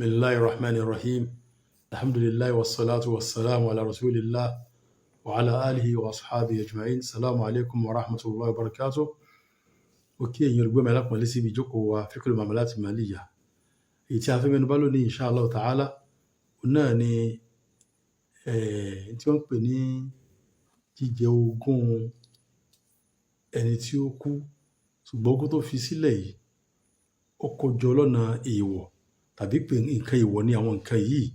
Bismillahi rahmani rahim. Alhamdulillahi wassalatu wassalamu ala rasulillah wa ala alihi wa ashabihi ajma'in. Salamu alaikum wa rahmatullahi wa barakatuh. Ó kí ẹ̀yin olùgbọ́ mi alápọ̀nlé síbi ìjókòó wa Fiqhul Muamalat Maliyya. Èyí tí a fẹ́ mẹ́nu bà lónìí, insha Allah ta'ala, òun náà ni tí wọ́n ń pè ní jíjẹ ogún ẹni tí ó kú, ṣùgbọ́n ogún tó fi sílẹ̀ yìí, ó kó jọ lọ́nà èèwọ̀ tàbí pé nǹkan èèwọ̀ ni àwọn nǹkan yìí.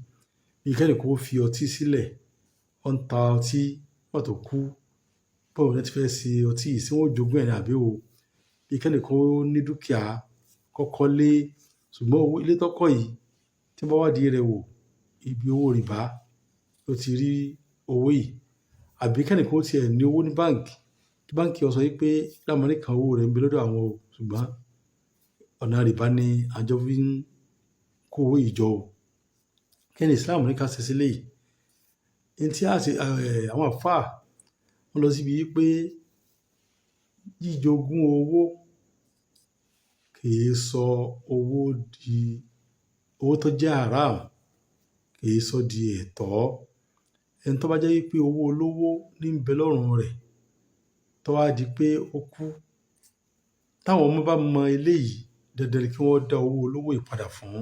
Bí kẹ́nìkan ó fi ọtí sílẹ̀, ó ń ta ọtí nígbà tó kú, báwo ni wọ́n ti fẹ́ ṣe ọtí yìí, ṣé wọ́n ó jogún ẹ̀ ní àbí o? Bí kẹ́nìkan ó ní dúkìá, kó kọ́lé, ṣùgbọ́n owó ilé tó kọ́ yìí, tí wọ́n bá wádìí rẹ̀ wò, ibi owó rìbá ló ti rí owó yìí. Àbí kẹ́nìkan ó tiẹ̀ ní owó ní báǹkì, kí báǹkì ó sọ wípé lámọ̀rí kan owó rẹ̀ ń bẹ lọ́dọ̀ àwọn o, ṣùgbọ́n ọ̀nà rìbá ni àjọ fi ń kó owó yìí jọ o. Kí ni Islam ní ká ṣe sílẹ̀ yìí? Ohun tí a ṣe, àwọn àlfáà wọ́n lọ síbi wípé jíjogún owó kì í sọ owó di owó tó jẹ́ haram, kì í sọ di ẹ̀tọ́. Ẹni tó bá jẹ́ wípé owó olówó ní ń bẹ lọ́rùn rẹ̀, tó wá di pé ó kú, táwọn ọmọ bá mọ eléyìí, dandan ni kí wọ́n dá owó olówó yìí padà fún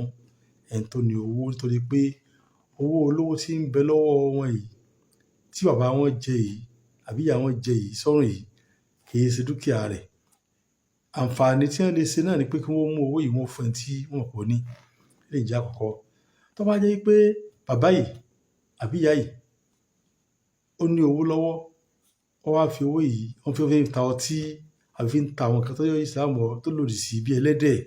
ẹni tó ní owó, nítorí pé owó olówó tí ń bẹ lọ́wọ́ wọn yìí, tí bàbá wọn jẹ yìí àbí ìyá wọn jẹ yìí sọ́rùn yìí, kì í ṣe dúkìá rẹ̀. Àǹfààní tí wọ́n lè ṣe náà ni pé kí wọ́n mú owó yìí, wọ́n fún ẹni tí wọ́n mọ̀ pé ó ní. Eléyìí jẹ́ àkọ́kọ́. Tó bá jẹ́ wípé bàbá yìí àbí ìyá yìí ó ní owó lọ́wọ́, ó wá fi owó yìí, wọ́n fi ń ta ọtí àbí fi ń ta àwọn nǹkan tó yẹ Islam tó lòdì sí bí ẹlẹ́dẹ̀,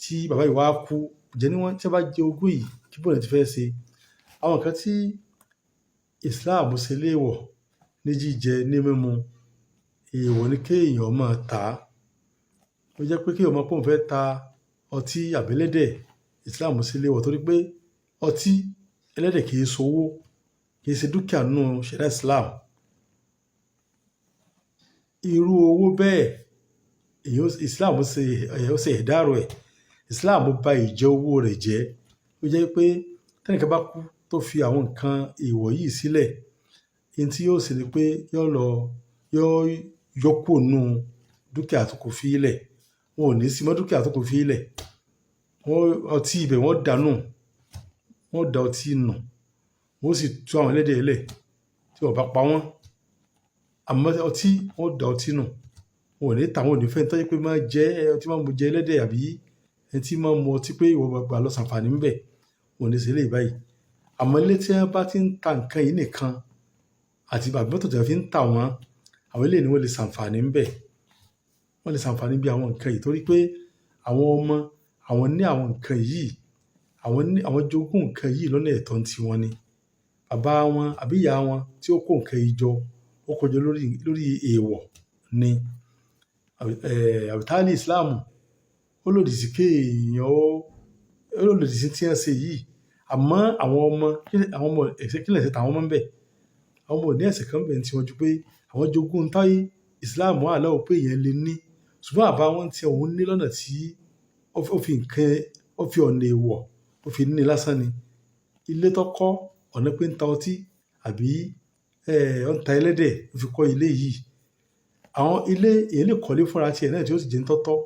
tí bàbá yìí wá kú, ǹjẹ́ ní wọ́n tí wọ́n bá jẹ ogún yìí, kí bóo ni ti fẹ́ ṣe? Àwọn nǹkan tí Islam ṣe léèwọ̀ ní jíjẹ, ní mímu, èèwọ̀ ni kí èèyàn máa tà á. Ó jẹ́ pé kí èèyàn mọ̀ pé òun fẹ́ ta ọtí àbí ẹlẹ́dẹ̀, Islam ṣe léèwọ̀, torí pé ọtí ẹlẹ́dẹ̀ kì í ṣowó, kì í ṣe dúkìá nínú ṣẹ̀ríà Islam. Irú owó bẹ́ẹ̀, èèyàn Islam ṣe, ó ṣe ìdárò ẹ̀. Islam ba ìjẹ owó rẹ̀ jẹ́. Ó jẹ́ pé tí ẹnìkan bá kú tó fi àwọn nǹkan èèwọ̀ yìí sílẹ̀, ohun tí yóò ṣe ni pé yóò lọ, yóò yọ kúrò nínú dúkìá tó kò fi lẹ̀. Wọn ò ní sí mọ́ dúkìá tó kò fi lẹ̀. Wọ́n ọtí ibẹ̀ wọ́n dànù, wọ́n da ọtí nù, wọ́n sì tú àwọn ẹlẹ́dẹ̀ lẹ̀ tí wọ́n bá pa wọ́n. Àmọ́ ọtí, wọ́n da ọtí nù. Wọn ò ní tà, wọn ò ní fẹ́ ẹni tó jẹ́ pé máa jẹ ọtí, máa mu jẹ ẹlẹ́dẹ̀, àbí ẹni tí máa mu ọtí pé ìwọ gbà lọ ṣàǹfààní níbẹ̀. Wọn ò ní ṣe eléyìí báyìí. Àmọ́ ilé tí wọ́n bá ti ń ta nǹkan yìí nìkan àti bàbá mọ́tò tí wọ́n fi ń tà wọ́n, àwọn eléyìí ni wọ́n lè ṣàǹfààní níbẹ̀. Wọ́n lè ṣàǹfààní bí àwọn nǹkan yìí, torí pé àwọn ọmọ àwọn ní àwọn nǹkan yìí, àwọn ní àwọn jogún nǹkan yìí lọ́nà ẹ̀tọ́ tí wọn ni. Bàbá wọn àbí ìyá wọn tí ó kó nǹkan yìí jọ, ó kó jọ lórí èèwọ̀ ni. Àbítálí Islam ó lòdì sí kí èèyàn ó lòdì sí tí wọ́n ṣe yìí. Àmọ́ àwọn ọmọ ẹ̀ṣẹ̀ kí lẹ̀ṣẹ̀ tàwọn ọmọ ń bẹ̀. Àwọn ọmọ ò ní ẹ̀ṣẹ̀ kan bẹ̀ tí wọ́n ju pé àwọn jogún táyé Islam allow pé èèyàn lè ní. Ṣùgbọ́n bàbá wọn tí òun ní lọ́nà tí ó fi nǹkan, ó fi ọ̀nà èèwọ̀, ó fi ní lásán ni. Ilé tó kọ́, ọ̀nà pé ń ta ọtí àbí ó ń ta ẹlẹ́dẹ̀, ó fi kọ́ ilé yìí. Àwọn ilé, èèyàn lè kọ́lé fúnra tí ẹ náà tí ó sì jẹ́ ń tọ́tọ́.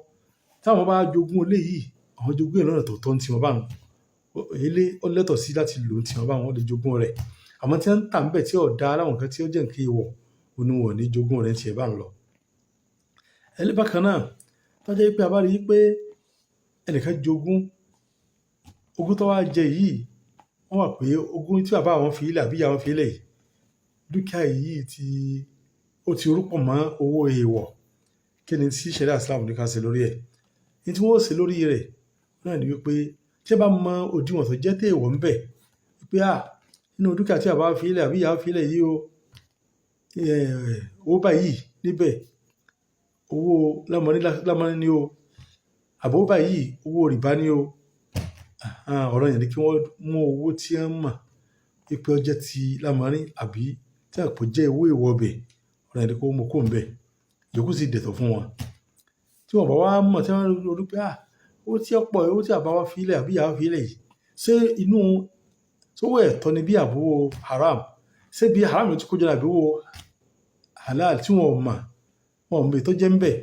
Tí àwọn bá jogún ilé yìí, àwọn jogún ẹ̀ lọ́nà tó tọ́ ní tí wọ́n bá ń. Ilé ó lẹ́tọ̀ọ́ sí láti lò tí wọ́n bá wọn lè jogún rẹ̀. Àmọ́ tí wọ́n ń tà níbẹ̀ tí ò dá láwọn nǹkan tí ó jẹ́ nǹkan èèwọ̀, òun ni wọ́n ò ní jogún rẹ̀ tí ẹ bá ń lọ. Bákan náà, tó jẹ́ pé a bá rí i pé ẹnìkan jogún, ogún tó wá jẹ yìí, wọ́n wà pé ogún tí bàbá wọn fi lẹ̀ àbí ìyá wọn fi lẹ̀ yìí, dúkìá yìí tí ó ti rúpọ̀ mọ́ owó èèwọ̀. Kí ni tí ṣẹ̀ríà Islam ní ká ṣe lórí ẹ̀? Ohun tí wọ́n ó ṣe lórí rẹ̀ náà ni wípé tí ẹ bá mọ òdiwọ̀n tó jẹ́ téèwọ̀ ńbẹ̀, wípé à, nínú dúkìá tí bàbá fi lẹ̀ àbí ìyá fi lẹ̀ yìí o, owó báyìí níbẹ̀, owó lámọ̀ní lámọ̀ní ni o, àbí owó báyìí, owó rìbá ni o. Ọ̀ranyàn ni kí wọ́n mú owó tí wọ́n mọ̀ wípé ó jẹ́ ti lámọ̀ní àbí tí àpò jẹ́ owó èèwọ̀ bẹ̀, ọ̀ranyàn ni kí wọ́n mú kúrò níbẹ̀. Ìyókù sì dẹ̀tọ̀ fún wọn. Tí wọ́n bá wá mọ̀, tí wọ́n rí pé à, owó tí ó pọ̀, owó tí bàbá wa fi lẹ̀ àbí ìyá wa fi lẹ̀ yìí, Ṣé inú sówó ẹ̀tọ́ ni bí àbówó haram? Ṣé bí haram ló ti kó jọ ní àbówó halal tí wọn ò mọ̀, wọn ò mọ èyí tó jẹ́ ń bẹ̀.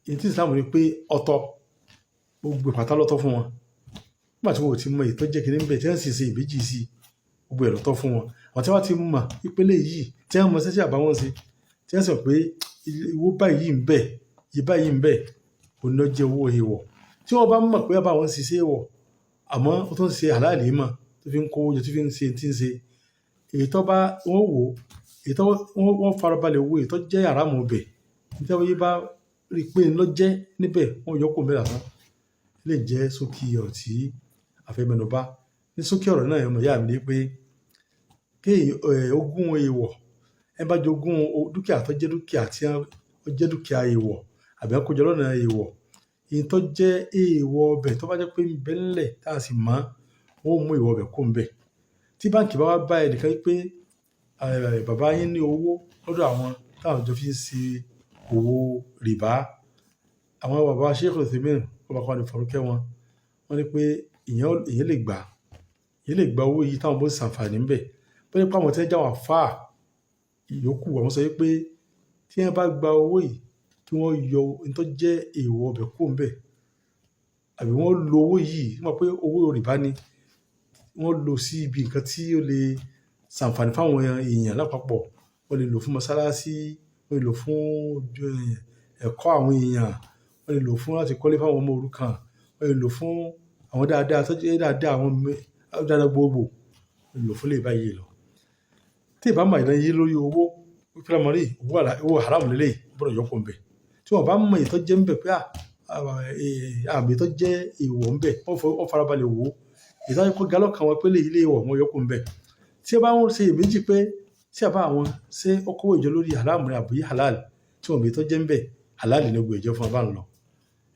Èyí tí Islam ní pé ọ̀tọ̀, gbogbo ìpátá lọ́tọ̀ fún wọn. Nígbà tí wọn ò ti mọ èyí tó jẹ́ kíní ń bẹ̀ tí wọ́n sì ṣe ìbejì sí, gbogbo ẹ̀ lọ́tọ̀ fún wọn. Àwọn tí wọ́n ti mọ̀ ìpele yìí, tí wọ́n mọ iṣẹ́ tí àbá wọn ṣe, tí wọ́n sọ pé owó báyìí ń bẹ, iye báyìí ń bẹ, òun ló jẹ́ owó èèwọ̀. Tí wọ́n bá mọ̀ pé bá wọn ṣiṣẹ́ èèwọ̀, àmọ́ ó tún ń ṣe halal mọ́, tó fi ń kó owó jẹ, tó fi ń ṣe tí ń ṣe. Èyí tó bá wọ́n wò, èyí tó wọ́n farabalẹ̀ wo èyí tó jẹ́ haram bẹ̀. Tí wọ́n bá rí pé ń lọ jẹ́ níbẹ̀, wọ́n yọ kó bẹ́ẹ̀ lásán. Lè jẹ́ ṣókí ọ̀rọ̀ tí a fẹ́ mẹ́nù bá. Ní ṣókí ọ̀rọ̀ náà, ọmọ ìyá mi ní pé kí ogún èèwọ̀, ẹ bá jogún dúkìá tó jẹ́ dúkìá tí ó jẹ́ dúkìá èèwọ̀ àbí wọ́n kó jọ lọ́nà èèwọ̀, èyí tó jẹ́ èèwọ̀ ọbẹ̀ tó bá jẹ́ pé ń bẹ nílẹ̀ tí a sì mọ̀, wọ́n ó mú èèwọ̀ ọbẹ̀ kó ń bẹ̀. Tí báǹkì bá wá bá ẹnìkan pé bàbá yín ní owó lọ́dọ̀ àwọn táwọn jọ fi ń ṣe òwò rìbá, àwọn bàbá Sheikh Uthaymeen, ọba kan ní fọ̀rúkẹ́ wọn, wọ́n ní pé èèyàn lè gbà, èèyàn lè gba owó yìí táwọn bó ṣàǹfààní ń bẹ̀. Bó jẹ́ pé àwọn tí wọ́n jẹ́ àwọn àlfáà ìyókù, àwọn sọ wípé tí wọ́n bá gba owó yìí kí wọ́n yọ ohun tó jẹ́ èèwọ̀ ọbẹ̀ kó ń bẹ̀, àbí wọ́n lo owó yìí, wọ́n mọ̀ pé owó rìbá ni, wọ́n lò sí ibi nǹkan tí ó lè ṣàǹfààní fún àwọn èèyàn lápapọ̀. Wọ́n lè lò fún mọ́sálásí, wọ́n lè lò fún ẹ̀kọ́ àwọn èèyàn, wọ́n lè lò fún láti kọ́lé fún àwọn ọmọ òrukàn, wọ́n lè lò fún àwọn dáadáa tó jẹ́ dáadáa àwọn dáadáa gbogbo, wọ́n lè lò fún lè báyìí lọ. Tí ìbá mọ̀ ìdán yé lórí owó, wípé lámọ̀rí owó haram lélẹ̀ yìí, ó gbọdọ̀ yọ kó ń bẹ̀. Tí wọ́n bá mọ èyí tó jẹ́ ń bẹ̀ pé àmì tó jẹ́ èèwọ̀ ń bẹ̀, wọ́n farabalẹ̀ wò ó. Èyí tó jẹ́ kó ga lọ́kàn wọn pé lè ilé ìwọ̀, wọ́n yọ kó ń bẹ̀. Tí ẹ bá ń ṣe iyèméjì pé tí a bá àwọn ṣé ó kówó ìjọ lórí haram rẹ̀ àbí halal, tí wọ́n mọ èyí tó jẹ́ ń bẹ̀, halal ni gbogbo ìjọ fún wọn bá ń lọ.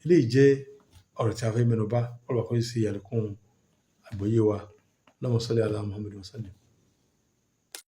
Eléyìí jẹ́ ọ̀rọ̀ tí a fẹ́ mẹ́nù bá. Ọlọ́run kó ṣe àlékún àgbọ́yé wa. Allahumma salli ala Muhammad wa sallim.